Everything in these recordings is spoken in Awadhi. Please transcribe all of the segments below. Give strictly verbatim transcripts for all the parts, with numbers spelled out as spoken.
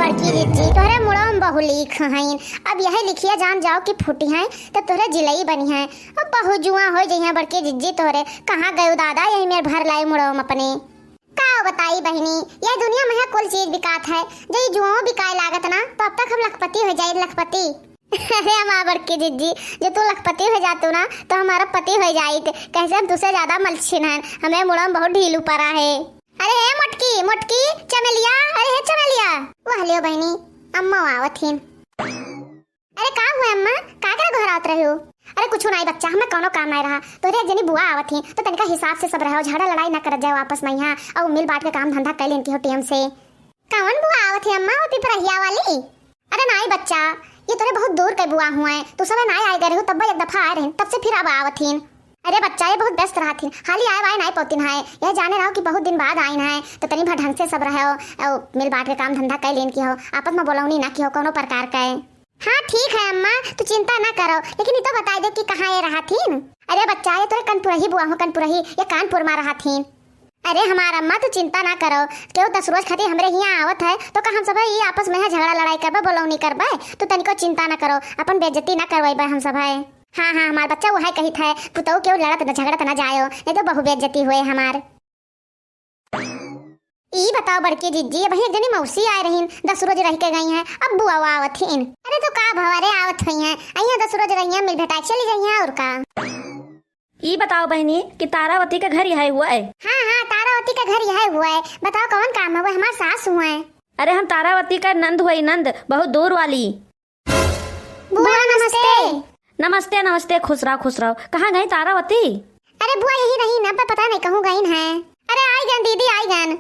बड़की जिज्जी, तोहरे मुड़वा में बहु लीख हईन। अब यही लिखिया जान जाओ कि फूटी हैं, तो तोहरे जिलई बनी हैं। अब बहु जुआ होइ जइहैं बड़की जिज्जी तोहरे। कहाँ गयो दादा, यही मेर भर लाई मुड़वा में अपने। का बताई बहिनी, यह दुनिया में है कुल चीज बिकात है। जो ये जुआ बिकाए लागत ना, तो अब तक हम लखपति होइ जाई, लखपति। अरे हमार बड़की जिज्जी, जो तू लखपति होइ जातू ना, तो हमारा पति होइ जाइत। कैसे हम तुसे ज्यादा मलछिन हन, हमरे मुड़वा में बहुत ढील ऊपर आहे। अरे हे मोटकी, मोटकी, चमेलिया, अरे हे चमेलिया। वाह लियो बहिनी, अम्मा आवत हिन। अरे का हुआ अम्मा, का करा घोरावत रहे हो? अरे कुछ नाई बच्चा, हमें कौनो काम नाई रहा। तोहरे एक जनी बुआ आवत ही, तो तनिका हिसाब से सब रहो, झगड़ा लड़ाई ना करत जाओ आपस में यहाँ, और मिल बांट के काम धंधा कर लेन की हो टेम से। कौन बुआ आवत है अम्मा, वो पिपरहिया वाली? अरे नाई बच्चा, ये तोरे बहुत दूर के बुआ हुए, तू सब नाई आए गए रहो, तब एक दफा आए रहे, तब से फिर अब आवत ही। अरे बच्चा, ये बहुत व्यस्त रहत ही, हाली आए वाए नाई पौतिन है, यह जाने रहो कि बहुत दिन बाद आइन है, तो तनी भर ढंग से सब रहो, और मिल बांट के काम धंधा कर लेन की हो, आपस में बोलौनी ना की हो कौनो प्रकार के। हाँ ठीक है अम्मा, तू चिंता ना करो, लेकिन ये तो बताई दो कि कहाँ ये रहत हीन? अरे बच्चा, ये तोरे कनपुरही बुआ हो, कनपुरही, ये कानपुर में रहत हीन। अरे हमार अम्मा, तू चिंता ना करो, केहू दस रोज खातिर हमरे हियाँ आवत है, तो का हम सब ये आपस में यहाँ झगड़ा लड़ाई करबे, बोलौनी करबे? तू तनिको चिंता ना करो, अपन बेइज्जती ना करवाइबे हम सब है। हाँ हाँ, हमार बच्चा वो है कहित है, पुतऊ केहू लड़त न झगड़त ना जायो, नहीं तो बहु बेइज्जती हुए हमार। ई बताओ बड़की जिज्जी, अबहीं एक जनी मौसी आए रहीन, दस रोज रह के गई हैं, अब बुआ आवत हीन। अरे तो का भवा रे, आवत हुई हैं, अइहाँ दस रोज रही हैं, मिल भेटा के चली गई हैं, और का। ई बताओ बहिनी कि तारावती का घर यही हुआ है? हाँ हाँ, तारावती का घर यही हुआ है। बताओ कौन काम है, वो हमार सास हुआ है। अरे हम तारावती का नंद हुआ, नंद, बहुत दूर वाली। बुआ नमस्ते। नमस्ते नमस्ते, खुश रहो खुश रहो। कहाँ गई तारावती? अरे बुआ यही रही ना, पर पता नहीं कहूँ गई है। अरे आई गन दीदी, आई गन।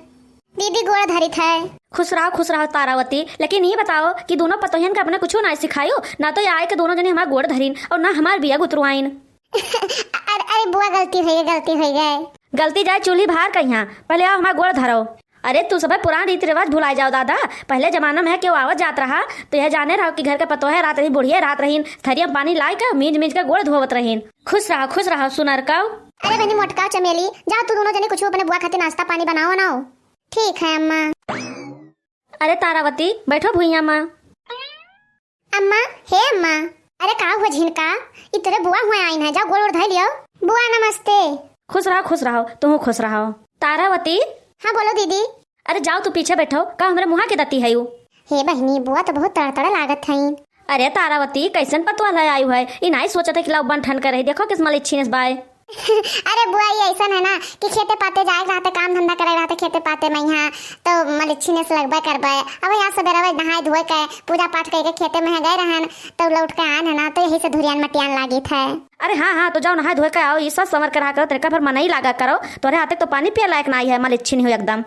दीदी गोड़ धरित है। खुश रहो खुश रहो तारावती, लेकिन ये बताओ कि दोनों पतोहियन का अपने कुछ ना सिखायो, ना तो ये आए के दोनों जने हमार गोड़ धरिन और ना हमार बिया गुतरुआइन। अरे अरे बुआ गलती हुई गई, गलती हुई गई। गलती जाए चूल्ही भार कहिया, पहले आओ हमार गोड़ धरो। अरे तू सब पुरान रीति रिवाज भुलाए जाओ दादा। पहले जमाना में केहू आवत जात रहा तो यह जाने रहो कि घर के पतोहे रहत रही, बुढ़िया रहत रहीन, थरिया में पानी लाए के मीज मीज के गोड़ धोवत रहीन। खुश रहो खुश रहो सुनर काऊ। अरे बहनी मोटकाऊ चमेली, जाओ तू दोनों जने कुछ अपने बुआ खातिर नाश्ता पानी बनाओ बनाओ। ठीक है अम्मा। अरे तारावती, बैठो भुइयाँ मा। अम्मा, हे अम्मा। अरे का हुआ झिनका? ई तोरे बुआ हुआ आइन है, जाओ गोड़ ओड़ धइ लियो। बुआ नमस्ते। खुश रहो, खुश रहो, तुहूँ खुश रहो। तारावती। हाँ बोलो दीदी। अरे जाओ तू पीछे बैठो, का हमरे मुँहा के दती है यू? हे बहिनी, बुआ तो बहुत तड़तड़ लागत हईन। अरे तारावती, कैसन पतोह लै आयु है? ई नाई सोचत है कि लाओ बन ठन करे, देखो किस मलिच्छिन इस बाय। अरे बुआ, ई ऐसन है ना कि खेते पाते जाए रहते, काम धंधा करे रहते खेते पाते में यहाँ, तो मलिच्छिन से लगबे करबे। अब यहाँ सबेरे नहाए धोए के, पूजा पाठ करके खेते में गए रहन, तो लौट के आन है ना, तो यही से धुरियान मटियान लागित है। अरे हाँ हाँ, तो जाओ नहाए धोए के आओ, ई सब संवर के रहा करो, तनिका भर मनई लागा करो, तोरे हाथे तो पानी पिए लायक नाई है, मलिच्छिन हो एकदम।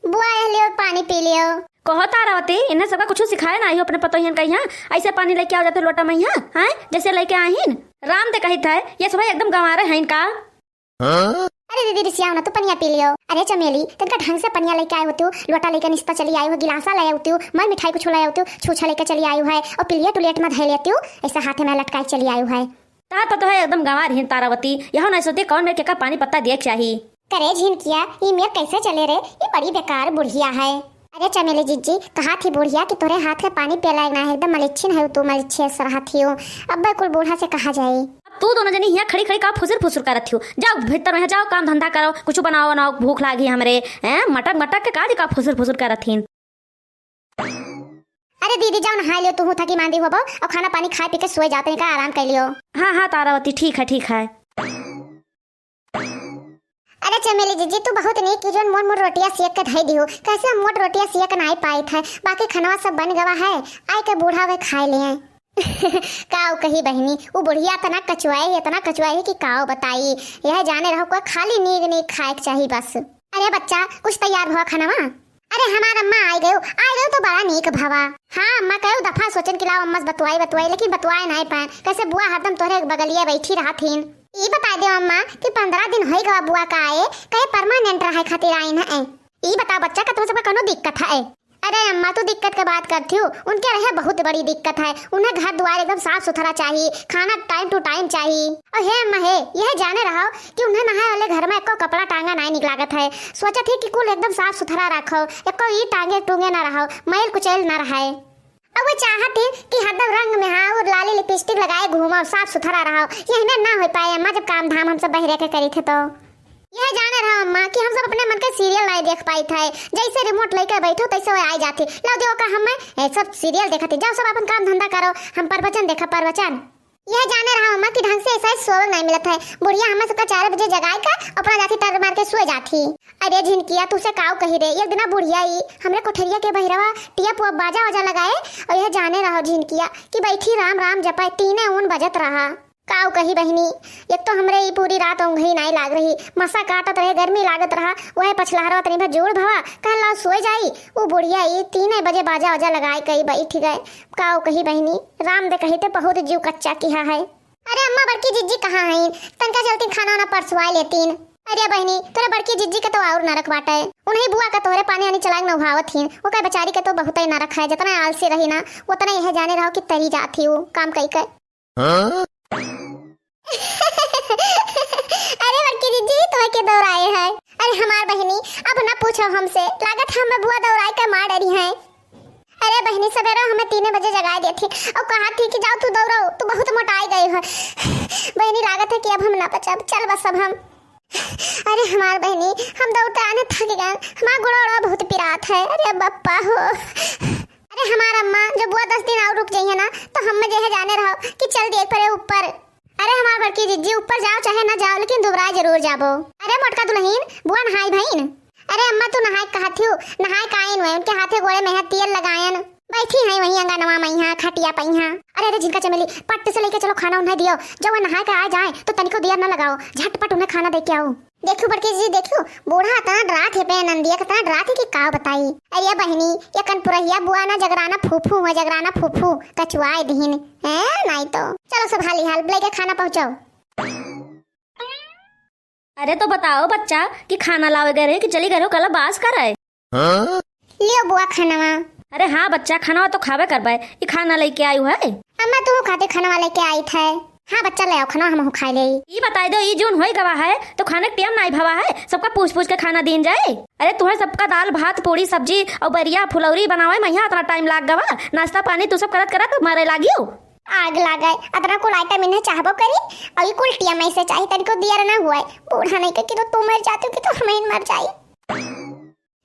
बुआ, ए लियो, पानी पी लियो। कहो तारावती, इन्हें सबका कुछ सिखाए ना आइहो अपने पतोहियन का यहाँ। ऐसे पानी लेके आओ जाते लोटा में यहाँ, हैं? जैसे लेके आहिन। राम दे कहित है, ये सब एकदम गंवारे हैं इनका। हाँ? अरे दीदी, रिसियाओ ना, तू पनिया पी लियो। अरे चमेली, तनका ढंग से पनिया लेके आए होती हो, लोटा लेके निस्ता चली आई हो, गिलासा ले होती हो, मल मिठाई कुछ ले होती हो, छूछा लेके चली आई है, और प्लेट उलेट में धै लेती हो, ऐसे हाथे में लटकाए चली आई है। तार पतोह एकदम गंवार हिन तारावती, यहो नहीं सोचती कौन मेर केका पानी पत्ता दिए के चाही। करे झिनकिया, ई मेर कैसे चले रे? ई बड़ी बेकार बुढ़िया है। अरे चमेली जिज्जी, कहा थी बुढ़िया कि तोरे हाथ के पानी पिए लायक ना है, एकदम मलिच्छिन है तू, मलिच्छे से रहा थी हो। अब कुल बूढ़ा से कहा जाए। अब तू दोनों जनी हियाँ खड़ी खड़ी का फुसुर फुसुर करत थी हो? जाओ भीतर में जाओ, काम धंधा करो, कुछ बनाओ बनाओ, भूख लागी हमरे। हैं, मटक मटक के का जी का फुसुर फुसुर करत थी? अरे दीदी, जाओ नहाए लियो, तुहू थकी मांदी होबो, और खाना पानी खाए पी के सोए जाते हैं का, आराम कर लियो। हाँ हाँ तारावती, ठीक है, ठीक है। अरे चमेली जिज्जी, तू बहुत नीक की जोन मोट मोट रोटियां सियक के धई दिहु, कैसे हम मोट रोटियां सियक नाई पाइत है, बाकी खनवा सब बन गवा है, आए के बूढ़ा वे खाए ले हैं। का कही बहिनी, उ बुढ़िया इतना कचुआई, इतना कचुआई कि काओ बताई, यह जाने रहो कोई खाली नीक नीक खाए के चाही बस। अरे बच्चा, कुछ तैयार भवा खानवा। अरे हमार अम्मा आई गयो, आई गयो तो बड़ा नीक भवा। हाँ अम्मा, कयो दफा सोचन कि लाओ अम्मा से बतुआई बतुआई, लेकिन बतुआए नाई पाएन। कैसे बुआ हरदम तोहरे बगलिए बैठी रहत हीन। ई बता दो अम्मा कि पंद्रह दिन होई गवा बुआ का आए, कहे परमानेंट रहे खातिर आइन है। ई बताओ बच्चा, का तुम सबका कोनो दिक्कत है? अरे अम्मा, तू दिक्कत के बात करती हो, उनके रहे बहुत बड़ी दिक्कत है। उन्हें घर दुआर एकदम साफ सुथरा चाहिए, खाना time to time चाहिए। और हे अम्मा हे, यह जाने रहो कि उन्हें नहाए वाले घर में एको कपड़ा टांगा नाई निक लागत है। सोचत ही कि कुल एकदम साफ सुथरा रखो, एको ई टांगे टूंगे ना रहो, मैल कुचैल ना रहे। अब वो चाहत ही कि हरदम रंग में हाँ और लाली लिपस्टिक लगाए घूमो, साफ सुथरा रहो। यही में ना हो पाए अम्मा, जब काम धाम हम सब बहरे के करी थे तो। यह जाने रहो अम्मा कि हम सब अपने मन के सीरियल नहीं देख पाई थे, जैसे रिमोट लेके बैठो तैसे वो आ जाती। लो जो का हम ए, सब सीरियल देखते, जाओ सब अपन काम धंधा करो, हम प्रवचन देखा प्रवचन। यह जाने रहो अम्मा कि ढंग से ऐसा सोवल नहीं मिलत है। बुढ़िया हमें सबका चार बजे जगाए का अपना जाती टर मार के सोए जाती। अरे झिनकिया, तू से काऊ कही रे, एक दिना बुढ़िया ई हमरे कोठरिया के बहिरवा टिया पुआ बाजा वाजा लगाए और यह जाने रहो झिनकिया कि बैठी राम राम जपाए, तीने ऊन बजत रहा। काऊ कही बहिनी, एक तो हमरे ई पूरी रात औंघई नाई लाग रही, मसा काटत रहे, गर्मी लागत रहा, वह पछलहरवा तनी भर जोड़ भवा, कहला सोए जाई। ऊ बुढ़िया ई तीने बजे बाजा वाजा लगाए कई बैठ गए। काऊ कही बहिनी, राम दे कही ते बहुत जीव कच्चा किहा है। अरे अम्मा, बड़की जिज्जी कहाँ हैं? तनका चलती खाना वाना परसवाए लेतीन। अरे बहिनी, तोरे बड़की जिज्जी के तो और नरक बाटे। उन्हीं बुआ के तोहरे पानी आनी चलाए नौहावत हीन। वो कहे बेचारी के तो बहुते नरक है, जितना आलसी रही ना, उतना यह जाने रहो कि तरी जात ही वो काम कई के। हाँ? अरे बड़की जिज्जी, तोहे के दौड़ाए है? अरे हमार बहिनी, अब ना पूछो हमसे, लागत हम बुआ दौड़ाए के मार डरी हैं। अरे बहिनी, सवेरे हमें तीने बजे जगाए देती और कहा थी कि जाओ तू दौड़ो, तू बहुत मोटाई गई हो। बहिनी, लागत है कि अब हम ना बचब, चल बस अब हम। अरे हमार बहिनी, हम दौड़ते आने थक गए, हमार गोड़ा ओड़ा बहुत पिरात है। अरे बप्पा हो। अरे हमार अम्मा, जो बुआ दस दिन और रुक जाइए ना, तो हम में जे है जाने रहो कि चल देख पड़े ऊपर। अरे हमार बड़की जिज्जी, ऊपर जाओ चाहे ना जाओ, लेकिन दुबराए जरूर जाबो। अरे मोटका दुल्हन, बुआ नहाई भईन? अरे अम्मा, तू नहाए कहा थियो, नहाए काइन हुए, उनके हाथे गोड़े में है तेल लगायन, बैठी हैं वहीं अंगनवा में, यहाँ खटिया पे यहाँ। अरे अरे झिनका चमेली, पट्ट से लेके चलो, खाना उन्हें दियो, जब वो नहाए के आ जाए तो तनिको देर ना लगाओ, झटपट उन्हें खाना दे के आओ। देखियो बड़की जी, देखियो, बूढ़ा इतना डरात है पे नंदिया, कितना डरात है कि का बताई। अरे बहिनी, ये कनपुरहिया बुआ ना जगराना फूफू है, जगराना फूफू कचुआए दिहिन है, नहीं तो। चलो सब हाली हाल लेके खाना पहुँचाओ। अरे तो बताओ बच्चा कि खाना लावे गए रहे कि चली गए रहो कला बास करे? हाँ? लियो बुआ खानवा। अरे हाँ बच्चा, खानवा तो खावे करबे, ई खाना लेके आयु है। अम्मा तू खाते खानवा लेके आई थे। हाँ बच्चा ले आओ खानवा, हम खाए ले। ई बताई दो, ई जून होई गवा है तो खाने के टाइम नाई भवा है, सबका पूछ पूछ के खाना दीन जाए। अरे तुहे सबका दाल भात पूड़ी सब्जी और बरिया फुलौरी बनावे में यहाँ इतना टाइम लाग गवा, नाश्ता पानी तू सब करत करत मरे लागियो। आग लागे, अतना कुल आइटम इन्हें चाहबो करी, और ई कुल टिया में से चाही, तनिको दियर ना हुए। बूढ़ा नहीं के कि तो तू मर जाती हो कि तो हम ही मर जाई।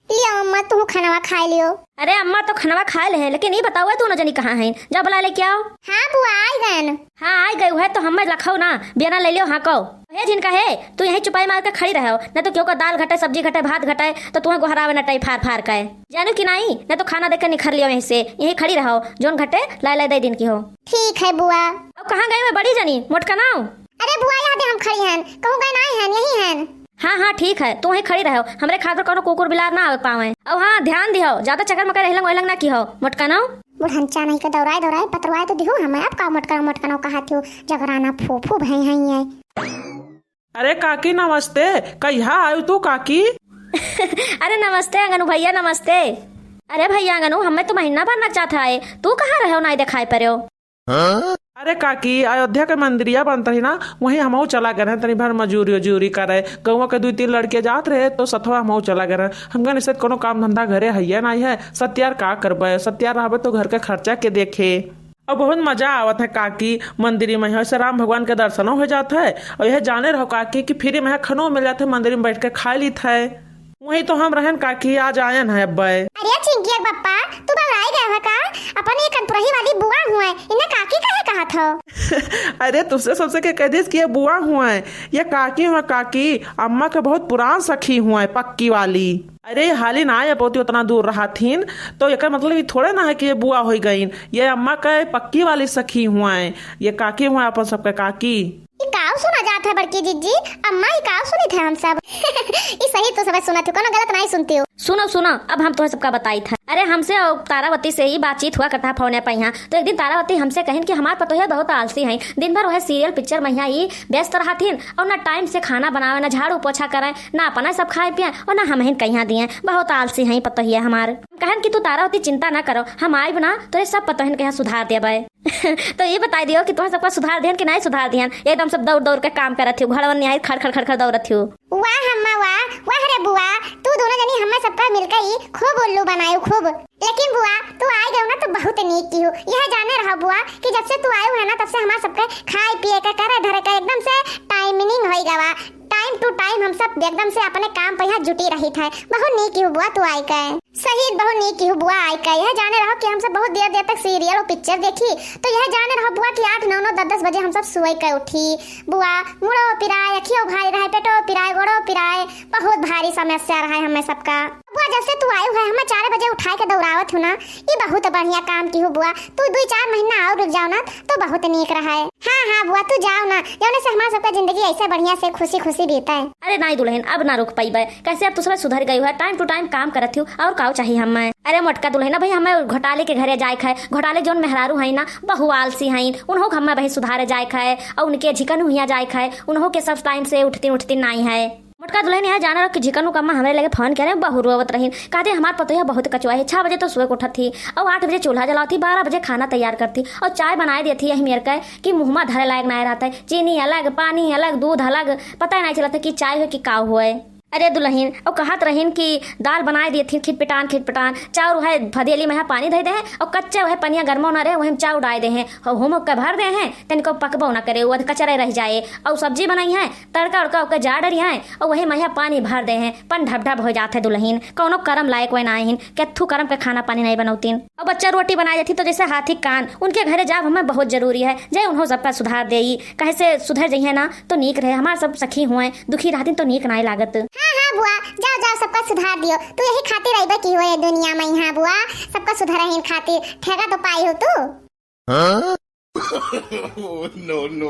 लियो अम्मा, तू खानवा खाए लियो। अरे अम्मा तो खानवा खाए ले है, लेकिन ई बताओ तू न जनी कहाँ है, जा बुला लेके आओ। हाँ बुआ, आई गन। हाँ आई गए है तो हमें लखाओ ना, बियाना ले लियो हाँ को। हे जिनका है, तू यहीं चुपाई मार के खड़ी रहो, न तो क्यों का दाल घटे, सब्जी घटे, भात घटे, तो तुम्हें गोहरावे न टाई फार फार के। जानू कि नहीं, न तो खाना देके निखर लियो यहीं से, यहीं खड़ी रहो, जोन घटे लाए लाए दे दिन की हो। ठीक है बुआ। अब कहाँ गई मैं बड़ी जनी मोटका नाव? अरे बुआ, यहाँ दे हम खड़ी हन, कहूँ गए ना हन, यही हन। हाँ हाँ ठीक है, तू वहीं खड़ी रहो, हमरे खातिर कोनो कुकुर बिलार ना आवे पावे। अब हाँ ध्यान दिहो, ज्यादा चक्कर मकर रहलंग वहलंग ना की हो मोटका नाव। बुढ़नचा नहीं के दौड़ाए दौड़ाए पतरवाए तो दिहो हमें, अब का मोटका मोटका नाव कहा थियो, जगराना फूफू भई हैं ये। अरे काकी नमस्ते, कहिया आयु तू काकी? अरे नमस्ते अंगनू भैया, नमस्ते। अरे भैया अंगनू, हमें तो महीना भर नचात है, तू कहाँ रहो, नाई दिखाई पड़ो? अरे काकी, अयोध्या के मंदिरिया बनत रही ना, वहीं हमहू चला गए रहे, तनी भर मजूरी उजूरी करे। गौवा के दुई तीन लड़के जात रहे, तो सथवा हमहू चला गए रहे। हमका निश्चित कोनो काम धंधा घरे हइये नाई है, सत्यार का करबे, सत्यार रहबे तो घर के खर्चा के देखे। और बहुत मजा आवत है काकी, मंदिर में है से राम भगवान के दर्शनो हो जात है। और यह जाने रहो काकी कि फ्री में है खानो मिल जात है, मंदिर में बैठ के खा लीत है। वही तो हम रहन काकी, आज आयन है अब्बे। अरे चिंकिया के पप्पा, तू बौराई गए हो का? अपन ये कनपुरही वाली बुआ हुए, इन्हें काकी कहे कहत हो? अरे तुझसे सबसे के कह दिस कि ये बुआ हुए, ये काकी हुए काकी, अम्मा के बहुत पुरान सखी हुए पक्की वाली। अरे हाली ना आए पौती उतना दूर रहा थीन, तो एकर मतलब ये थोड़े ना है कि ये बुआ होई गईन, ये अम्मा के पक्की वाली सखी हुए, ये काकी हुए अपन सबके काकी। ई का काव सुना जात है बड़की जिज्जी? अम्मा, ई काव सुनित है हम सब? ई सही तो सब सुनत हो, कोनो गलत नाहीं सुनती हो। सुनो, सुनो, अब हम तोहे सबका बताइत है। अरे, हमसे और तारावती से ही बातचीत हुआ करता है फोने पे यहाँ। तो एक दिन तारावती हमसे कहिन कि हमार पतोहिया बहुत आलसी है, दिन भर वह serial picture में यहाँ ही व्यस्त रहथिन और ना time से खाना बनावे, ना झाड़ू पोछा करे, ना अपना सब खाए पिए और ना हमहिन कहिया दिए। बहुत आलसी है पतोहिया हमार। कहन कि तू तारावती चिंता ना करो, हम आइब ना तो ये सब पतोहिन के यहाँ सुधार देबे। तो ये बताई दियो कि तोहन सबका सुधार दिहन कि नाहीं सुधार दिहन? एकदम सब दौड़ दौड़ के काम करत हो, घड़वन निहाई खड़ खड़ खड़ खड़ दौड़त हो। वाह अम्मा वाह, वाह रे बुआ, तू दोनों जनी हमें सबका मिलकर ही खूब उल्लू बनायो, खूब। लेकिन बुआ, तू आइ गयो ना तो बहुत नीक किहो। यह जाने रहो बुआ कि जब से तू आयो है ना, तब से हमार सबके खाए पिए का, करे धरे का एकदम से timing होई गवा। Time to time हम सब एकदम से अपने काम पे यहाँ जुटी रहित है। बहुत नीक किहो बुआ तू आइ के। सही, बहुत नीक किहो बुआ आइ के। यह जाने रहो कि हम सब बहुत देर देर तक serial और picture देखी, तो यह जाने रहो बुआ कि आठ, नौ, नौ, दस, दस बजे हम सब सोए के उठी। बुआ, मुड़ो पिराए, अखियो भारी रहे, पेटो पिराए, गोड़ो पिराए, बहुत भारी समस्या रहे हमें सबका। बुआ, जब से तू आयो है, हमें चार बजे उठाए के दौड़ावत हो ना, ई बहुत बढ़िया काम किहो बुआ। तू दुई चार महीना और रुक जाओ ना, तो बहुत नीक रहे। हाँ, हाँ बुआ, तू जाओ ना, जौने से हमार सबका जिंदगी ऐसे बढ़िया से खुशी खुशी बीते। अरे नाहीं दुलहिन, अब ना रुक पइबे, कैसे अब तू सब सुधर गयो है, time to time काम करत हो, और काव चाहिए हमें? अरे मोटका दुलहिन, भाई हमें घोटाले के घरे जाए के है, घोटाले जौन मेहरारू है ना, बहु आलसी है, उन्हों के हमें भाई सुधारे जाए के है, और उनके झिकन हुआ जाए के है, उन्हों के सब time से उठती उठती नाहीं है। मोटका दुलहिन, यह जाना रहो कि झिकनू क अम्मा हमरे लगे फोन करे, बहु रोवत रहिन, कहते हमार पतोहिया बहुत कचुआ है, छह बजे तो सोए के उठत थी और आठ बजे चूल्हा जलावत थी, बारह बजे खाना तैयार करती और चाय बनाए देती यही मेर के कि मुँह मा धरे लायक नाहीं रहत है, चीनी अलग, पानी अलग, दूध अलग, पता ही नाहीं चलत है कि चाय हो कि काव होए। अरे दुलहिन, और कहत रहिन कि दाल बनाए देती खिटपिटान खिटपिटान, चाउर वह भदेली में पानी धइ देहे और कच्चे वह पनिया गरमो ना रहे, वही में चाउर डाल देहे, हम ओके भर देहे, तनिको पकबो ना करे, वो कचरे रह जाए, और सब्जी बनाई है, तड़का उड़का ओके जा डरी है और वही महिया पानी भर देहे, पन ढब ढब हो जात है दुलहिन, कौनो करम लायक वह ना आहिन, केथू करम के खाना पानी नाहीं बनौतीन। और बच्चा रोटी बनाए जाती तो जैसे हाथी कान, उनके घरे जाब हमें बहुत जरूरी है, जे उन्हों सबका सुधार देई, कहे से सुधर जइहे ना तो नीक रहे, हमार सब सखी हुए, दुखी रहतीन तो नीक नाहीं लागत। हाँ, हाँ बुआ, जाओ, जाओ, सबका सुधार दियो, तू यही खातिर अइबे किहो ये दुनिया में यहाँ बुआ, सबका सुधारहिन खातिर ठेका तो पाई हो तू। हाँ? Oh, no, no।